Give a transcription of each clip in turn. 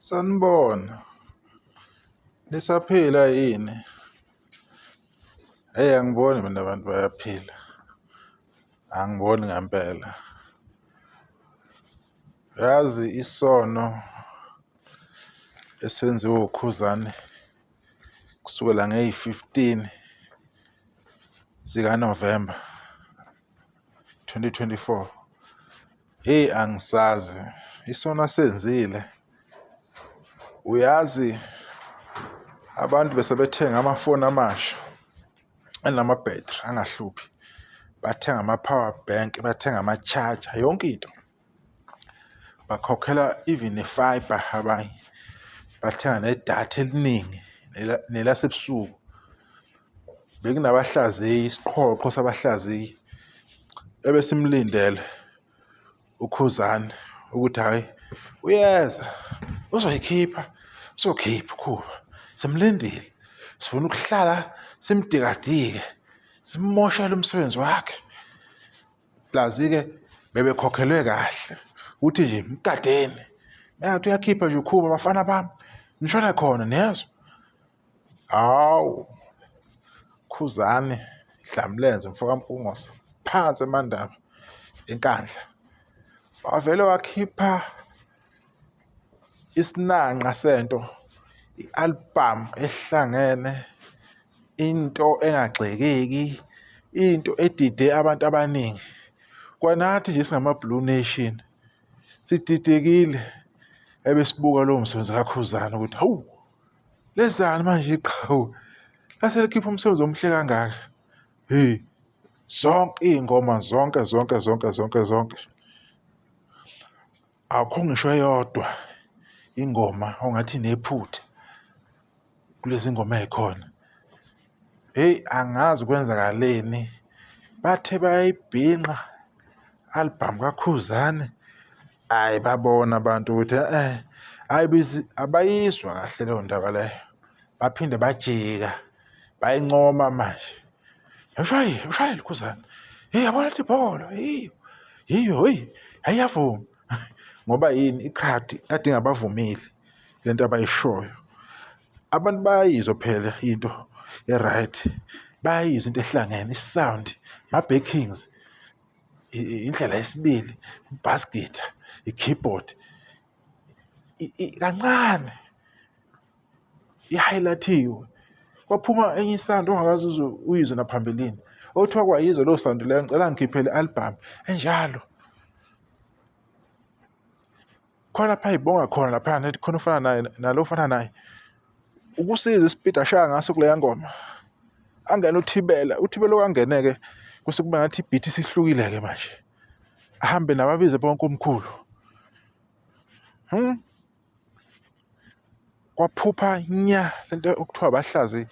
Sanibona, nisaphila yini? Hheyi angiboni mina abantu bayaphila, angiboni ngempela. Yazi isono esenziwe uKhuzani kusukela ngeyi-15 zikaNovemba 2024. Hheyi angisazi, isono asenzile. Uyazi abantu bese bethenga amafoni amasha anama-battery angahluphi, bathenga ama-power bank, bathenga ama-charger, yonke into. Bakhokhela even ne-fibre abanye, bathenga nedatha eliningi nelasebusuku. Bekunabahlaziyi, isiqhoqho sabahlaziyi ebesimlindele uKhuzani ukuthi hhayi uyeza uzoyikhipha, uzokhipha uKhuba simlindile, sifuna ukuhlala simdikadike simmoshele umsebenzi wakhe. Plus-ke bebekhokhelwe kahle ukuthi nje mgadeni mengathi uyakhipha nje uKhuba bafana bami nishona khona niyezwa. Hawu, Khuzani, Dlamlenze mfoka Mpungose, phansi eMandaba, eNkandla. Wavele wakhipha isinanqa sento, i-album ehlangene, into engagxekeki, into edide abantu abaningi. Kwanathi nje singama-Blue Nation sididekile ebesibuka lowo msebenzi kaKhuzani ukuthi hawu. Lezani manje iqhawe lase likhipha umsebenzi omuhle kangaka. Hey, zonke iy'ngoma zonke zonke zonke zonke zonke akukho ngisho eyodwa ingoma ongathi inephutha kulezi ngoma ey'khona. Hheyi angazi kwenzakaleni, bathe bayayibhinqa album kaKhuzani, hhayi babona abantu ukuthi eh hhayi abayizwa kahle leyo ndaba leyo. Baphinde bajika bayincoma manje. Ushayile, ushayile uKhuzani. Hheyi yabona lethi ibholo, yiyo, yiyo, hheyi, hhayi iyavuma. Ngoba yini i-crowd kade ingabavumeli le nto abayishoyo. Abantu bayayizwa phela into e-right, bayayizwa into ehlangene, i-sound, ama-backings, indlela yesibili, i-bass guitar, i-keyboard, kancane i-highlight-iwe. Kwaphuma enye i-sound ongakaze uze uyizwe naphambilini. Okuthiwa kwayizwa leyo sound leyo, ngicela ngikhiphele i-album enjalo. Khona lapha ayibonga khona laphayana ethi khona ofana naye nalo ofana naye. Ukusiza isipidi ashaya ngaso kuleya ngoma. Angene uThibela, uThibela okangene-ke kuse kuba ngathi i-beat isihlukile-ke manje. Ahambe nababize bonke omkhulu. Hmm? Kwaphupha nya lento okuthiwa abahlaziyi.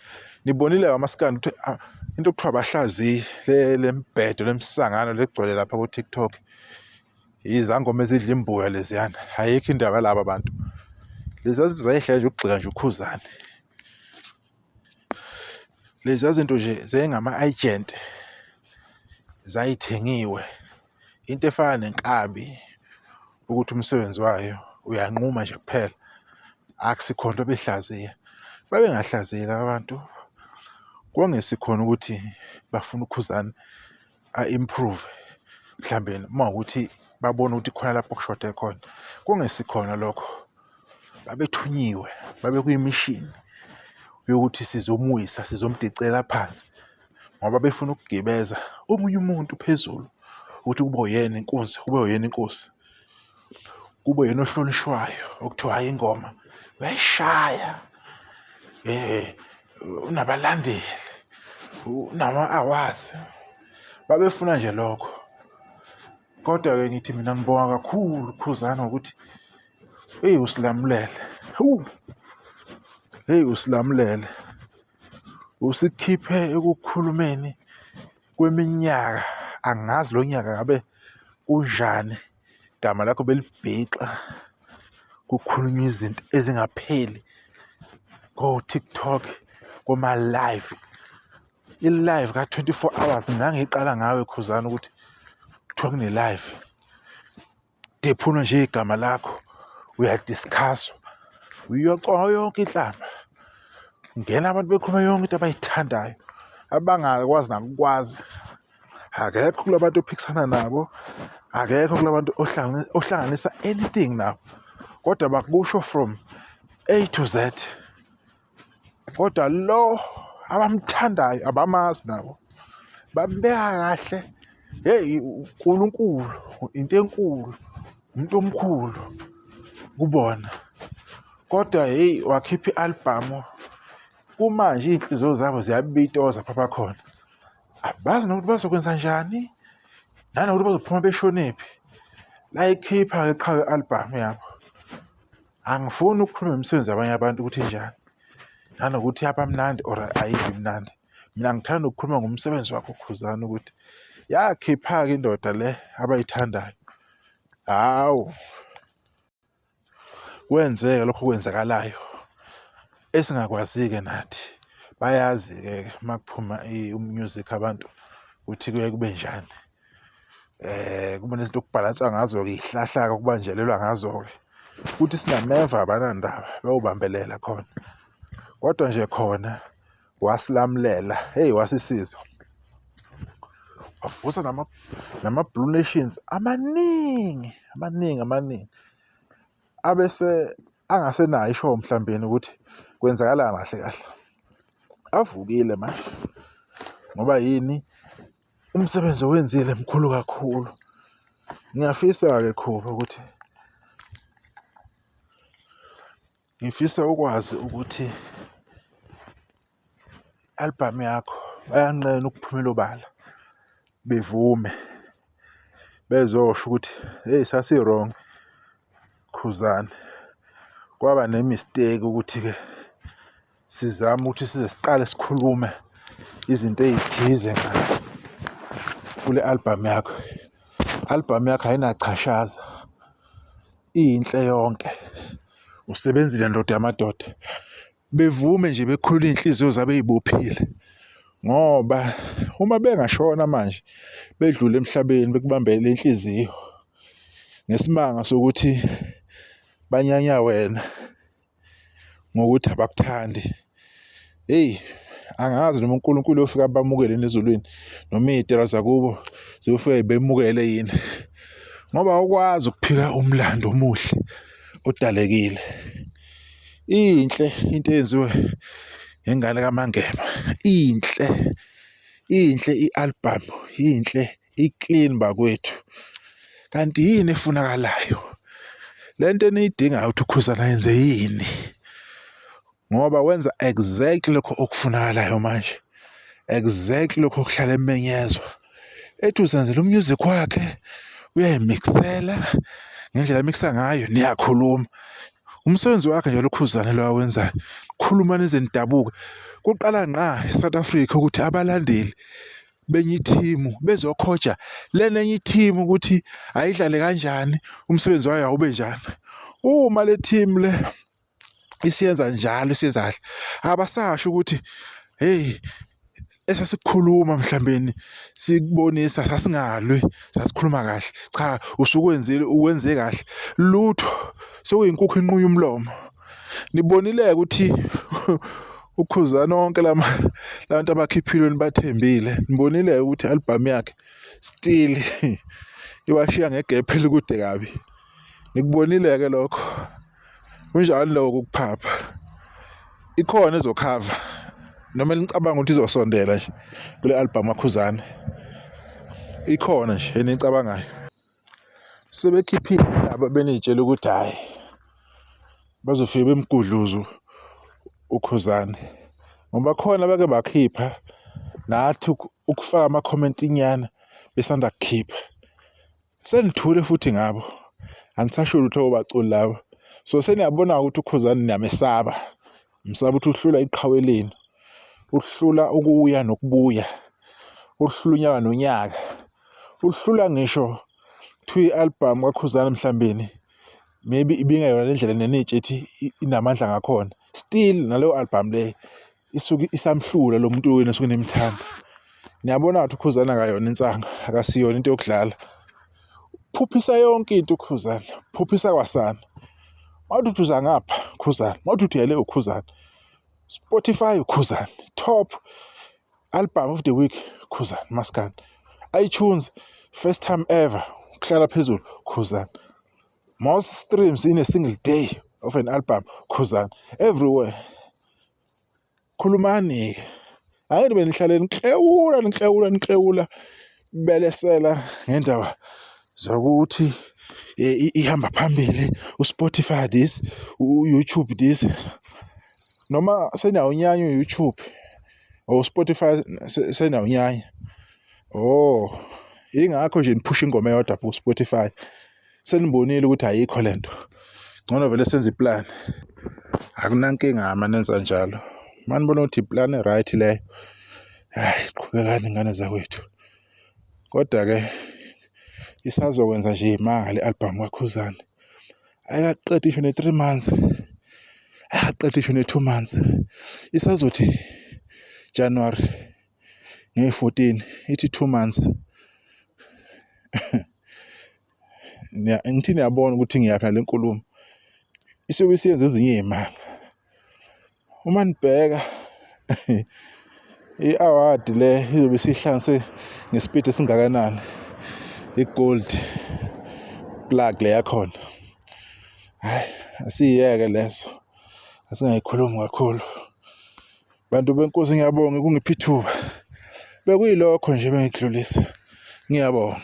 Nibonile amaskandi ukuthi ah, into okuthiwa abahlaziyi le lembhedo lemsangano legcwele lapha ku-TikTok. Izangoma ezidla imbuya leziyana. Ayikho indaba yalaba bantu. Lezi zinto zayihlele nje ukugxeka nje uKhuzani. Lezi zinto nje zayingama-agent zayithengiwe. Into efana nenkabi ukuthi umsebenzi wayo uyanquma nje kuphela. Akusikhona into behlaziya. Babengahlaziyi laba bantu. Kwakungesikhona ukuthi bafuna uKhuzani a-improve mhlambe uma kuwukuthi babona ukuthi khona lapho okushode khona. Kungesikhona lokho, babethunyiwe, babekwimishini yokuthi sizomuwisa, sizomdicela phansi ngoba befuna ukugibeza omunye umuntu phezulu ukuthi kube uyena inkunzi, kube uyena inkosi, kube uyena ohlonishwayo okuthiwa hhayi ingoma uyayishaya unabalandeli, unama-awards. Babefuna nje lokho. Kodwa-ke ngithi mina ngibonga kakhulu Khuzani ngokuthi eyi usilamulele. Hawu, hheyi usilamulele. Usikhiphe ekukhulumeni kweminyaka, angazi lo nyaka ngabe kunjani, igama lakho belibhixa kukhulunywa izinto ezingapheli ko-TikTok, koma-live. I-live ka-24 hours ngangiyiqala ngawe Khuzani ukuthi kuthiwa kune-live. Dephunwa nje igama lakho uyadiscusswa. Uyoconga yonke inhlamba. Ngena abantu bekhuluma yonke into abayithandayo abangakwazi nakukwazi. Akekho kulabantu ophikisana nabo, akekho kulabantu ohlanganisa anything nabo, kodwa bakusho from A to Z. Kodwa lo abamthandayo abamazi nabo, bambeka kahle. Hheyi uNkulunkulu into enkulu, umuntu omkhulu kubona. Kodwa hheyi wakhipha i-albhamu, kumanje iy'nhliziyo zabo ziyabitoza lapha abakhona. Abazi nokuthi bazokwenza njani nanokuthi bazophuma beshonephi. Layikhipha-ke qhawe i-albhamu yabo. Angifuni ukukhuluma ngemisebenzi yabanye abantu ukuthi injani nanokuthi yaba mnandi or ayibi mnandi. Mina ngithanda ukukhuluma ngomsebenzi wakho Khuzani ukuthi yakhipha-ke indoda le abayithandayo. Hawu, kwenzeka lokhu okwenzakalayo esingakwazi-ke nathi. Bayazi-ke uma kuphuma u-music abantu ukuthi kuyaye kube njani. Kube nezinto okubhalanswa ngazo-ke, iy'hlahla-ke okubanjelelwa ngazo-ke. Ukuthi sinameva abanandaba bayobambelela khona. Kodwa nje khona wasilamulela, hheyi wasisiza. Wavusa nama-Blue Nations amaningi, amaningi, amaningi. Abese angasenayo ishow mhlawumbeni ukuthi kwenzakalani kahle kahle. Avukile manje ngoba yini? Umsebenzi owenzile mkhulu kakhulu. Ngiyafisa-ke Khuba ukuthi ngifisa ukwazi ukuthi i-album yakho bayanqena ukuphumela obala bevume bezosho ukuthi hheyi sasi-wrong Khuzani. Kwaba ne-mistake ukuthi-ke sizame ukuthi size siqale sikhulume izinto ey'thize kule album yakho. Album yakho ayinachashaza, iyinhle yonke. Usebenzile ndoda yamadoda. Bevume nje bekhulule iy'nhliziyo zabo ey'bophile ngoba uma bengashona manje bedlule emhlabeni bekubambele inhliziyo ngesimanga sokuthi banyanya wena ngokuthi abakuthandi. Hheyi, angazi noma uNkulunkulu uyofika abamukele yini ezulwini noma iy'tela zakubo ziyofika y'bemukele yini, ngoba awukwazi ukuphika umlando omuhle odalekile. Inhle into eyenziwe ngengane kaMangema, inhle, inhle i-album, inhle i-clean bakwethu. Kanti yini efunakalayo? Le nto eniyidingayo ukuthi uKhuzani ayenze yini? Ngoba wenza exactly lokho okufunakalayo manje, exactly lokho okuhlala emenyezwa. Ethi uzenzela u-music wakhe, uyayimikisela ngendlela amikisa ngayo niyakhuluma. Umsebenzi wakhe nje loKhuzani lo awenzayo, khuluma nize nidabuke. Kuqala ngqa e-South Africa ukuthi abalandeli benye ithimu bezokhoja lena enye ithimu ukuthi ayidlale kanjani, umsebenzi wayo awube njani. Uma le team le isiyenza njalo isiyenza kahle, abasasho ukuthi hheyi esasikhuluma mhlawumbeni sikubonisa sasingalwi sasikhuluma kahle, cha usukwenzile uwenze kahle. Lutho sekuyinkukhu enqunywa umlomo. Nibonile-ke ukuthi uKhuzani onke lama labantu abakhiphile nibathembile. Nibonile-ke ukuthi i-album yakhe still iwashiya ngegephu elikude kabi. Nikubonile-ke lokho. Kunjani lokho ukuphapha? Ikhona ezokhava noma nicabanga ukuthi izosondela nje kule album kaKhuzani. Ikhona nje enicabangayo. Sebekhiphile laba beniy'tshela ukuthi hhayi bazofike bemgudluze uKhuzani ngoba khona abake bakhipha nathi ukufaka amakhomentinyana besanda kukhipha. Senithule futhi ngabo anisasho lutho obaculi laba. So seniyabona-ke ukuthi uKhuzani niyamesaba, nisaba ukuthi uhlula iqhawe lenu, uhlula ukuya nokubuya, uhlula unyaka nonyaka. Uhlula ngisho kuthiwa i-album kaKhuzani mhlawumbeni maybe ibingeyona le ndlela nenitsha ethi inamandla ngakhona, still naleyo album leyo isuke isamhlula lo muntu wenu esuke nimthanda. Niyabona ukuthi uKhuzani akayona insanga, akasiyona into yokudlala. Phuphisa yonke into uKhuzani, phuphisa kwasani. Mawuthi uza ngapha, uKhuzani, mawuthi uthi uyale uKhuzani, Spotify uKhuzani, top album of the week Khuzani Maskandi, iTunes first time ever ukuhlala phezulu Khuzani, most streams in a single day of an album Khuzani, everywhere. Khulumani-ke, ake nibe nihlale niklewula niklewula niklewula belesela ngendaba zokuthi ihamba phambili uSpotify this, u-YouTube this. Noma seniyawunyanya u-YouTube or uSpotify seniyawunyanya. Oh, yingakho nje niphusha ingoma eyodwa ku-Spotify. Senibonile ukuthi ayikho lento. Ngcono vele senze iplan. Akunankinga uma nenza njalo. Uma nibona ukuthi iplan e-right leyo, hhayi qhubekani ngane zakwethu. Kodwa-ke isazokwenza nje iy'manga le album kaKhuzani. Ayikaqedi ngisho ne-three months, ayikaqedi ngisho ne-two months. Isazothi January ngeyi-14 ithi 2 months. Ngithi niyabona ukuthi ngiyaphi nale nkulumo. Isuke isiyenza ezinye iy'manga. Uma nibheka i-award le izobe isihlanganise ngesipidi esingakanani, i-gold plug le yakhona. Hhayi, asiyeke leso, asingayikhulumi kakhulu. Bantu benkosi ngiyabonga ukungipha ithuba. Bekuyilokho nje ebengikudlulisa. Ngiyabonga.